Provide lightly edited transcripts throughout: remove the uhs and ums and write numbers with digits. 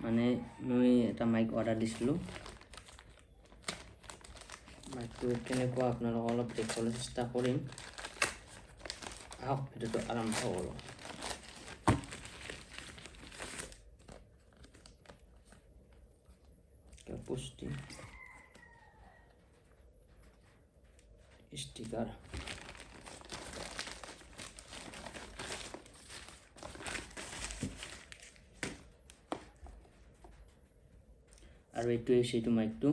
মানে মই এটা মাইক অৰ্ডাৰ দিছিলোঁ। মাইকটো কেনেকুৱা আপোনালোকক অলপ দেখুৱাবলৈ চেষ্টা কৰিম। আহক ভিডিঅ'টো আৰম্ভ কৰোঁ। পুষ্টি ষ্টিকাৰ আৰু এইটোৱে হৈছে এইটো মাইকটো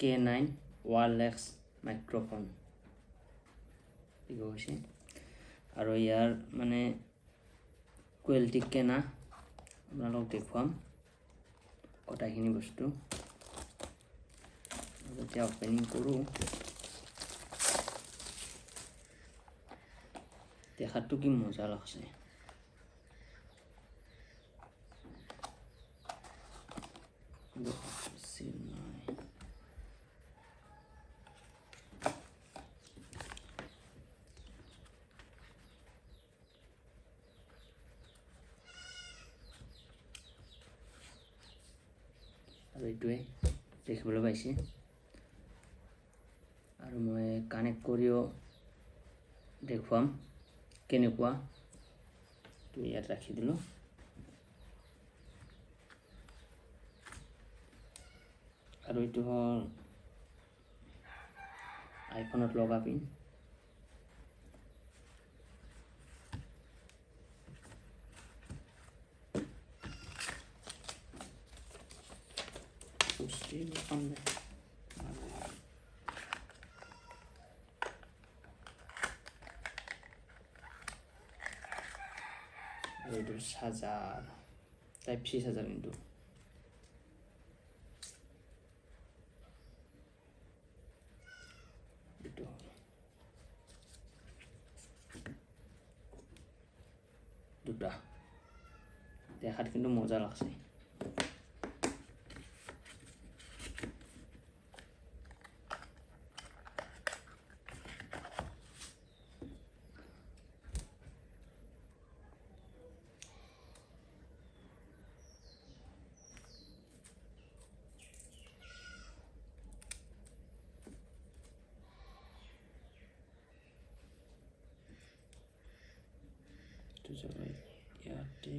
K9 wireless microphone হৈছে। আৰু ইয়াৰ মানে কোৱালিটি কেনা আপোনালোকক দেখুৱাম গোটেইখিনি বস্তু। এতিয়া অপেনিং কৰোঁ। দেখাতটো কি মজা লাগছে। আৰু এইটোৱে দেখিবলৈ পাইছে। আৰু মই কানেক্ট কৰিও দেখুৱাম কেনেকুৱা। ইয়াত ৰাখি দিলোঁ। আৰু এইটো হ'ল আইফোনত লগা পিন। আৰু এইটো চাৰ্জাৰ, টাইপ চি চাৰ্জাৰ কিন্তু। এইটো দুটা দেখাত কিন্তু মজা লাগছে। ইয়াতে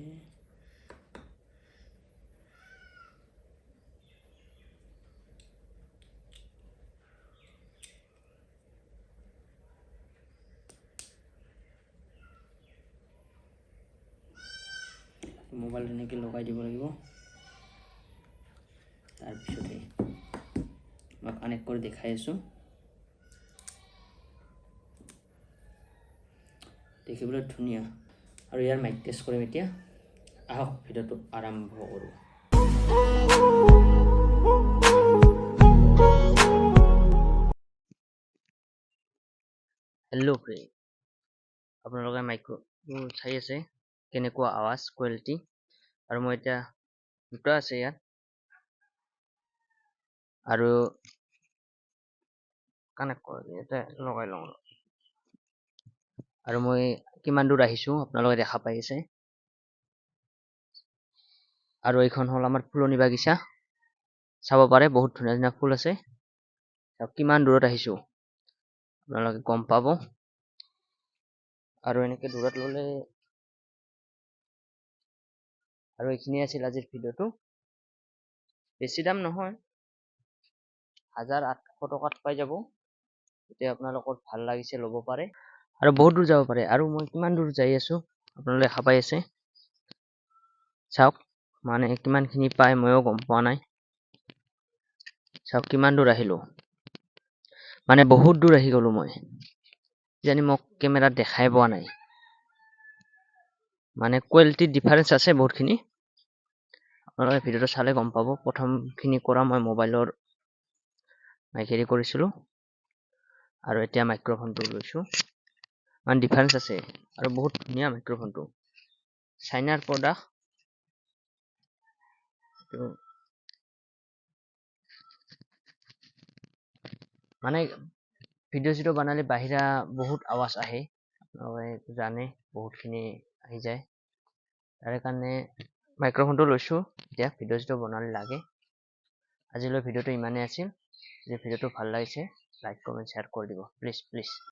মোবাইল এনেকৈ লগাই দিব লাগিব। তাৰপিছতে মই কানেক্ট কৰি দেখাই আছোঁ। দেখিবলৈ ধুনীয়া। আৰু ইয়াৰ মাইক টেষ্ট কৰিম এতিয়া। আহক ভিডিঅ'টো আৰম্ভ কৰোঁ। হেল্ল' ফ্ৰেণ্ড, আপোনালোকে মাইকটো চাই আছে কেনেকুৱা আৱাজ কোৱালিটি। আৰু মই এতিয়া দুটা আছে ইয়াত। আৰু কানেক্ট কৰি ইয়াতে লগাই লওঁ। আৰু মই কিমান দূৰ আহিছোঁ আপোনালোকে দেখা পাই আছে। আৰু এইখন হ'ল আমাৰ ফুলনি বাগিচা, চাব পাৰে বহুত ধুনীয়া ধুনীয়া ফুল আছে। কিমান দূৰত আহিছোঁ আপোনালোকে গম পাব। আৰু এনেকৈ দূৰত ল'লে। আৰু এইখিনিয়ে আছিল আজিৰ ভিডিঅ'টো। বেছি দাম নহয়, 1800 টকাত পাই যাব। এতিয়া আপোনালোকৰ ভাল লাগিছে ল'ব পাৰে। আৰু বহুত দূৰ যাব পাৰে। আৰু মই কিমান দূৰ যাই আছোঁ আপোনালোকে দেখা পাই আছে। চাওক মানে কিমানখিনি পায় ময়ো গম পোৱা নাই। চাওক কিমান দূৰ আহিলোঁ, মানে বহুত দূৰ আহি গ'লোঁ মই। কিজানি মোক কেমেৰাত দেখাই পোৱা নাই। মানে কোৱালিটিৰ ডিফাৰেঞ্চ আছে বহুতখিনি। আপোনালোকে ভিডিঅ'টো চালে গম পাব। প্ৰথমখিনি কৰা মই মোবাইলৰ মাইকেদি কৰিছিলোঁ আৰু এতিয়া মাইক্ৰফোনটো লৈছোঁ। মানে ডিফাৰেঞ্চ আছে। আৰু বহুত ধুনীয়া মাইক্ৰফোনটো, চাইনাৰ প্ৰডাক্ট। মানে ভিডিঅ' চিডিঅ' বনালে বাহিৰা বহুত আৱাজ আহে, আপোনালোকে জানে বহুতখিনি আহি যায়। তাৰে কাৰণে মাইক্ৰফোনটো লৈছোঁ এতিয়া, ভিডিঅ' চিডিঅ' বনালে লাগে। আজিলৈ ভিডিঅ'টো ইমানেই আছিল। যদি ভিডিঅ'টো ভাল লাগিছে, লাইক, কমেণ্ট, শ্বেয়াৰ কৰি দিব, প্লিজ প্লিজ।